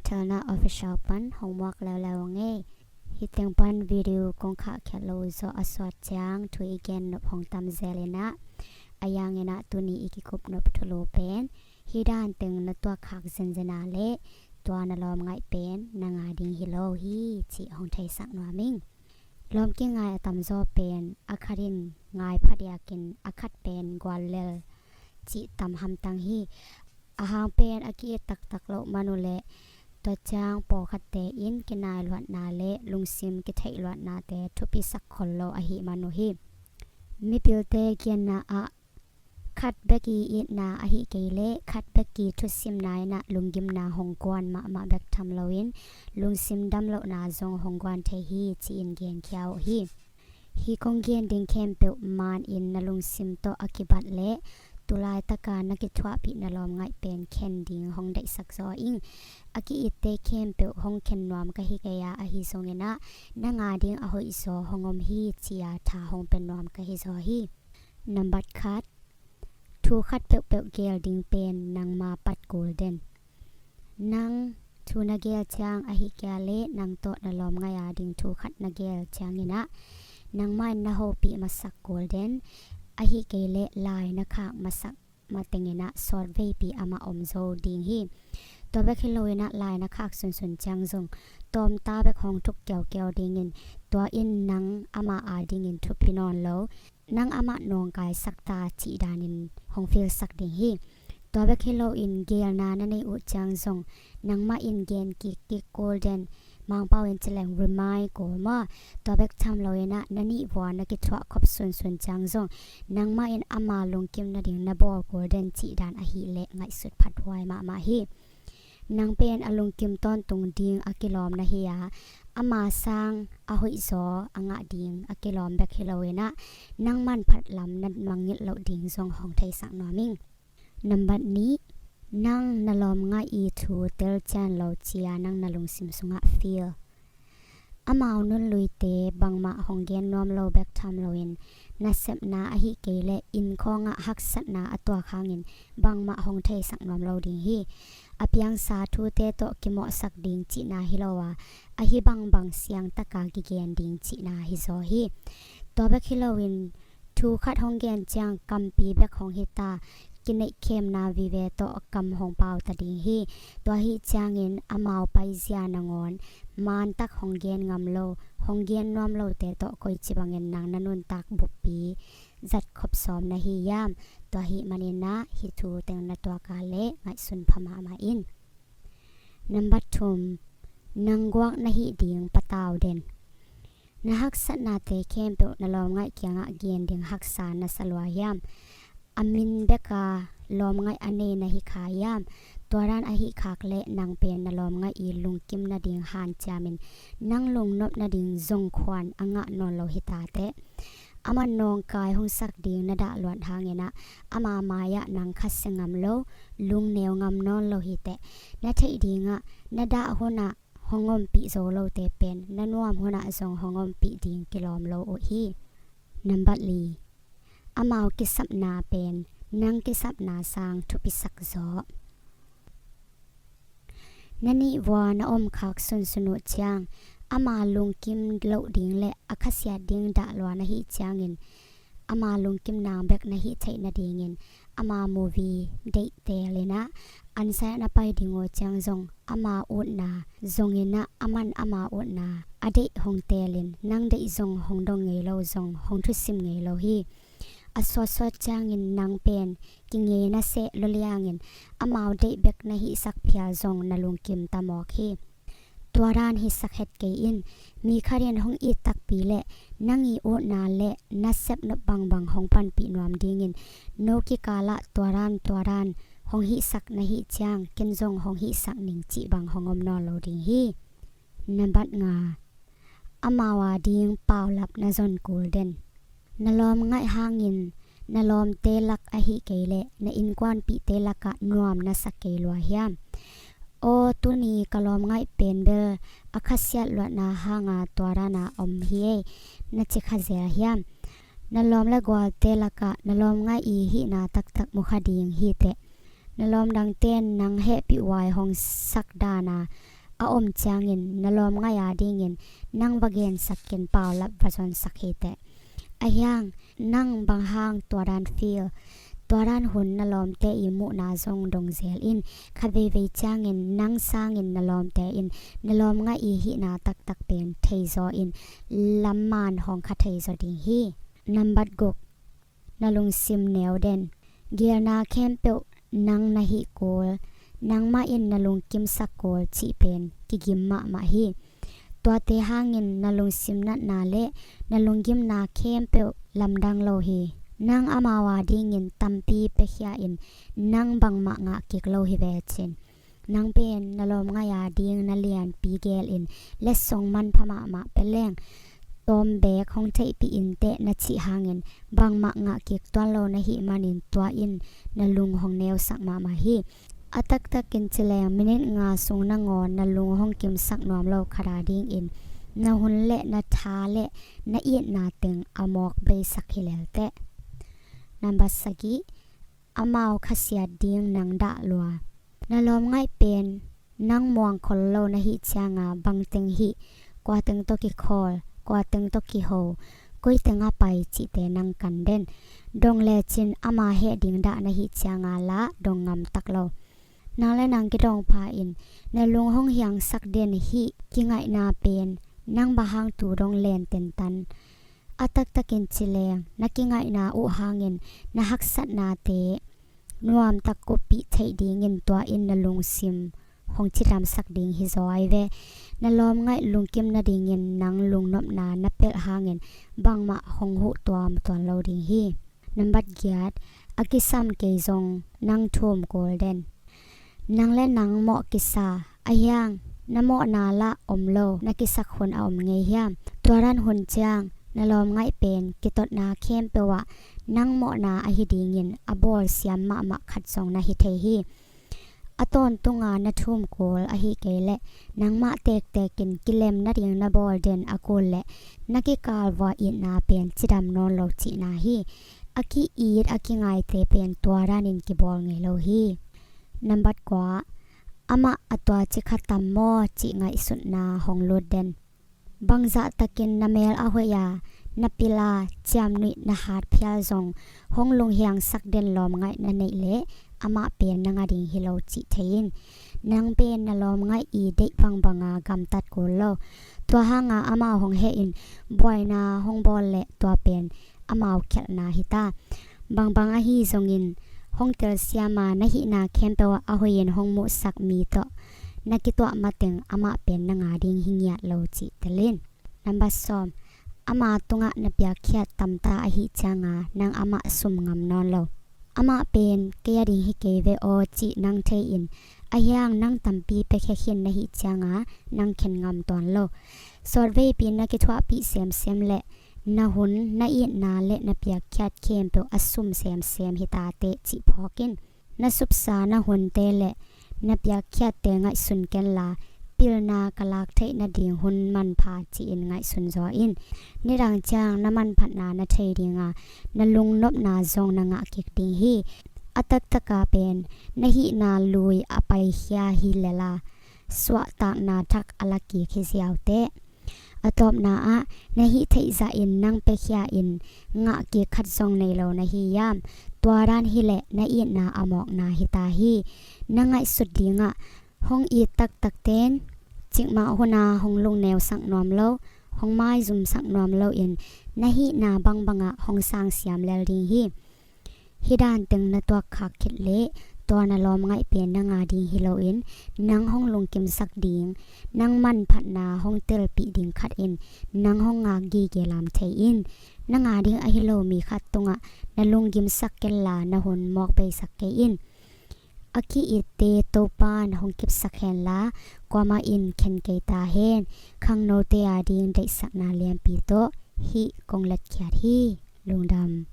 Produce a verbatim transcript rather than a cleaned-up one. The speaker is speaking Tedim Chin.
Thelna Official pan hong muak leuleu ngei. Hih teng pan video kong khahkhiat loh zawh a suak ciang thu i gen nop hong tam zel inah, a yang inah tuni i kikup nop thulu pen hih dan teng na tuak khak zenzen a leh tua na lawm ngaih pen na nga ding hi lo hi cih hong theisak nuam ing. Lawm kingai a tamzaw pen a khat in ngai phadiakin a khat pen guallel cih tam hamtang hi. A hang pen a ki-it taktak loh man uh leh tua ciang pawlkhatte in kinai luatna le lungsim kitheih luatnate thupisak khol lo ahih man uh hi. Mipilte genna ah khat bek i itna ahih kei leh khat bek i thusimna inah lunggimna hong guan mahmah bek tham loin lungsim damlohna zong hong guan thei hi ci-in genkhia uh hi. Hih kong gen ding khempeuh man in na lungsim tawh a kibat leh tulaitaka na kithuahpih na lawm ngaih pen khen ding hong deihsak zaw ing. A ki-itte khempeuh hong khen nuam ka hi kei a, ahi zong inah na nga ding a hoihzaw hong om hi ci-a tha hong pia nuam ka hi zaw hi. Nambat khat, thu khat peuhpeuh geel ding pen nangma pat kul den. Nang thu na geel ciang ahih kei leh nang tawh na lawm ngaih a ding thu khat na geel ciang inah nangmah in na hopih masak kul den. Ahih kei leh lai na khak masak mateng inah sawt veipi amah om zo ding hi. Tua bek hi lo inah lai na khak sunsun ciang zong tawmta bek hong thuk kiaukiau dingin tua in nang amah a dingin thupi nawn lo, nang amah nawngkaisak ta cih danin hong filsak ding hi. Tua bek hi loin geelna na neih uh ciang zong nangmah in gen kikkik kul den. Mangpau in ci leng remind kul maw? Tua bek tham lo inah na nih vua na kithuah khop sunsun ciang zong nangmah in ama lungkim nading na bawl kul den cih dan ahih leh ngaihsut phathuai mahmah hi. Nang pen a lungkim tawntung ding a kilawm na hi a, ama sang a hoihzaw a ngah ding a kilawm bek hi lo inah nang manphat lam na mangngilh loh ding zong hong theisak nuam ing. Nambat nih, nang na lawm ngaih i thu telcian lo ci-a nang na lungsim sungah feel. Amau nunluite bangmah hong gen nuam lo bek tham loin nasepna ahih kei leh innkhawngah haksatna a tuak hangin bangmah hong theisak nuam lo ding hi. A piangsa thute tawh kimawhsak ding cihna hi lo a, ahi bangbang siangtaka kigen ding cihna hi zaw hi. Tua bek hi loin thu khat hong gen ciang kampi bek hong hi ta, kineihkhemna vive tawh kam hong pau ta ding hi. Tua hi ciangin amau paizia nangawn mantak hong gen ngam lo, hong gen nuam lote tawh koici bangin nang na nuntak buppi zat khop sawm na hi hiam? Tua hi maninah hih thu teng na tuaka leh ngaihsun pha mahmah in. Nambat thum, nang guak na hih ding patau den. Na haksatnate khempeuh na lawm ngaih kiangah gen ding haksa na sa lua hiam? A min beka lawm ngaih a nei na hi kha hiam? Tua dan ahih khak leh nang pen na lawm ngaih i lungkim nading hanciamin nang lungnop nading zongkhuan a ngah nawn lo hi ta teh. Amah nawngkai hong sak ding na dah luat hanginah ama mai-ah nang khasia ngam lo, lungneu ngam nawn lo hi teh. Na theih dingah na dah hunah hong ompih zo lote pen na nuam hunah zong hong ompih ding kilawm lo uh hi. Nambat li, amau kisapna pen nang kisapna sang thupisak zaw. Na nih vua na om khak sunsun uh ciang ama lungkim loh ding le a khasiat ding dah lua na hih ciangin ama lungkim nang bek na hih theih nadingin ama movie deih teelinah ansa na pai ding uh ciang zong ama utna zonginah aman ama utna a deih hong teelin nang deih zong hong dong ngei lo, zong hong thusim ngei lo hi. A sawtsawt ciangin nang pen kingei na seh lua liangin amau deih bek na hihsak phial zong na lungkim ta mawk hi. Tua dan hisak het kei in. Mi khat in hong it takpi le nang i utna le na sepnop bangbang hong panpih nuam dingin no kikalah tua dan tua dan hong hihsak na hih ciang ken zong hong hihsak ning cih bang hong om nawn lo ding hi. Nambat nga, amau a ding paulap na zon kul den. Na lawm ngaih hangin na lawmte lak ahih kei le na innkuanpihte lakah nuam na sa kei lua hiam? Aw, tuni ka lawm ngaih pen bel a khasiat luatna hanga tua dana om hi ei, na ci kha zel hiam? Na lawm le gualte lakah na lawm ngaih i hihna taktak mu kha ding hi teh. Na lawm dangte in nang hehpih huai hong sak dana a om ciangin na lawmngaih a dingin nang va gensak in paulap va zonsak hi teh. Ahi hang nang bang hang tua dan feel, tua dan hun na lawmte i muhna zong dong zel in. Khat veivei ciangin nang sangin na lawmte in na lawmngaih i hihna taktak pen theizaw in lamman hong kha theizaw ding hi. Nambat guk, na lungsim neu den. Geelna khempeuh nang na hih kul, nangmah in na lungkimsak kul cih pen kigim mahmah hi. Tuate hangin na lungsim natna le na lunggimna khempeuh lamdang lo hi. Nang amau a dingin tampi piakhia in nang bangmah ngah kik lo hi ve cin. Nang pen na lawmngaih a ding na lianpi geel in letsong manpha mahmah pia leng tawm beek hong theihpih in teh na cih hangin bangmah ngah kik tuan lo na hih manin tua in na lung hong neusak mahmah hi. A taktakin ci leng minit nga sung nangawn na lung hong kimsak nuam lo khat a dingin na hun le na tha le na itna teng a mawk beisak hi lel teh. Nambat sagih, amau khasiat ding nang dah lua. Na lawmngaih pen nang muang khol lo na hih cianga bangteng hih, kuateng tawh kikhawl, kuateng tawh kiho, kuiteng a pai cihte nang kan den. Dong lecin ama heh ding dah na hih cianga lah dong ngamtak lo. Nang le nang kidong pha in na lung hong hiangsak den hih kingaihna pen nang bang hang tu dong len tentan. A taktakin ci leng na kingaihna uh hangin na haksatnate nuamtak kuppih theih dingin tua in na lungsim hong cidamsak ding hi zaw ai ve. Na lawmngaih lungkim nadingin nang lungnopna na pelh hangin bangmah hong huh tuamtuam lo ding hi. Nambat giat, a kisam kei zong nang thum kul den. Nang le nang mawh kisa, ahi hang na mawhna lah om lo na kisak hun a om ngei hiam? Tua dan hun ciang na lawmngaih pen kitotna khempeuh ah nang mawhna ahi dingin a bawlsiam mahmah khat zong na hi thei hi. A tawntunga na thum kul ahi kei leh nangmah tektekin kilem nading na bawl den a kul leh na kikal vua itna pen cidam nawn lo cihna hi. A ki-it a kingaite pen tua danin kibawl ngei lo hi. Nambat kua, amah a tua ci kha tam maw cih ngaihsutna hong lut den. Bangzah takin na mel a hoih a na pil a ciamnuih na hat phial zong hong lunghiangsak den lawmngaih na neih leh amah pen nang a ding hi lo cih thei in. Nang pen na lawmngaih i deih bangbanga gamtat kul lo. Tua hanga amau hong heh in buaina hong bawl leh tua pen amau khialhna hi ta. Bangbang ahi zongin hong telsiama na hihna khempeuh ah a hoihin hong muhsak mi tawh na kituah mateng amah pen nang a ding hi ngiat lo cih tel in. Nambat sawm, ama tungah na piakkhiat tamta ahi cianga nang amah sum ngam nawn lo. Amah pen kei a ding hi kei ve aw cih nang thei in ahi hang nang tampi piakhia khin na hih cianga nang khen ngam tuan lo. Sawtveipi na kithuahpih semsem leh na hun, na itna le na piakkhiat khempeuh a sum semsem hi ta teh cih phawk in. Na supsa na hunte le na piakkhiatte ngaihsun kenla pilna ka lak theih nading hun manpha ci-in ngaihsun zaw in. Nidang ciang na manphatna na thei dinga na lungnopna zong na ngah kik ding hi. A taktaka pen na hihna lui a paikhia hi lela suahtakna thak a la kik hi ziau teh. A tawpna ah na hih theih zahin nang piakhia in ngah kik khat zong nei lo na hi hiam? Tua dan hileh na itna a mawkna hi ta hi. Na ngaihsut dingah hong it taktakten cikmah huna hong lungneusak nuam lo, hong maizumsak nuam loin na hihna bangbangah hong sangsiam lel ding hi. Hih danteng na tuakkhak khit leh tua na lawmngaih pen nang a ding hi loin nang hong lungkimsak ding, nang manphatna hong telpih ding khat in nang hong ngak gige lam thei in. Nang a ding ahi lo mi khat tungah na lunggimsak kenla na hun mawk beisak kei in. A ki-itte Topan hong kipsak henla kuamah in khen kei ta hen. Khangnote a ding deihsakna lianpi tawh hih kong latkhiat hi. Lungdam.